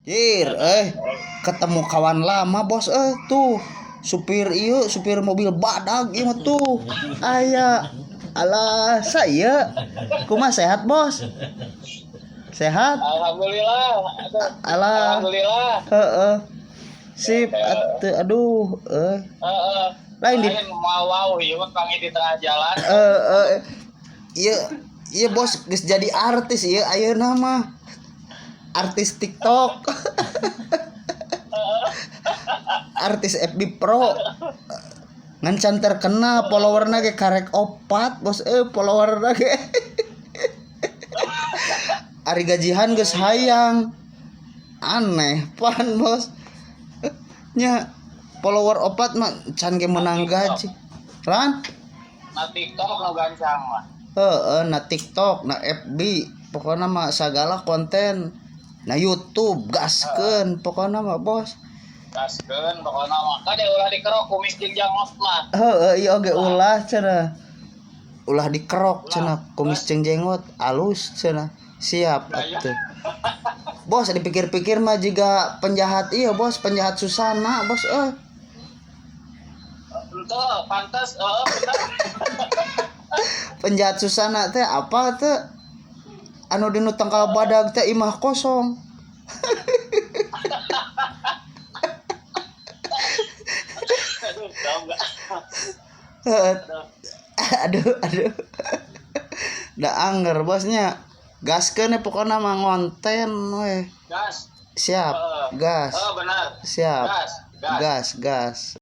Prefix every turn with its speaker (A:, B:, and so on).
A: Jir, ketemu kawan lama, bos, tuh supir, iya, supir mobil badag ieu mah tuh. Aya. Alah, saya. Kumaha, sehat, bos? Sehat?
B: Alhamdulillah. Aduh.
A: Alah.
B: Alhamdulillah.
A: Heeh. Sip, atuh, aduh, eh.
B: Heeh.
A: Lain di
B: Lain mau wow, ieu mah panggil di tengah jalan.
A: Iya, iya, bos geus jadi artis ieu ayeuna mah. Artis TikTok. Artis FB Pro. Ngan can terkenal, followerna ge karek opat, bos, followerna ge. Ari gajihan geus hayang. Aneh pan, bos. Nya follower opat mah can ge menang gaji. Ran?
B: Na TikTok nu gancang mah.
A: Heeh, na TikTok, na FB, pokoknya mah sagala konten. Na YouTube gaskeun pokoknya mah, bos.
B: Gaskeun pokokna mah. Kade ulah dikerok kumis jeung jangos mah.
A: Heeh, ieu oge ulah cenah. Ulah dikerok cenah kumis jeung jenggot alus cenah. Siap atuh. Bos, dipikir-pikir mah jiga penjahat, iya, bos, penjahat Susana, bos, eh.
B: Ente pantes, heeh, bener.
A: Penjahat Susana teh apa teh? Anu dinu tangkal badag teh imah kosong.
B: Aduh, tahu enggak?
A: Heeh. Aduh, aduh. Da anger, bosnya. Gaskeun we pokona mah ngonten we.
B: Gas.
A: Siap,
B: Heeh.
A: gas.
B: Oh, benar.
A: Siap.
B: Gas, gas.
A: Gas, gas.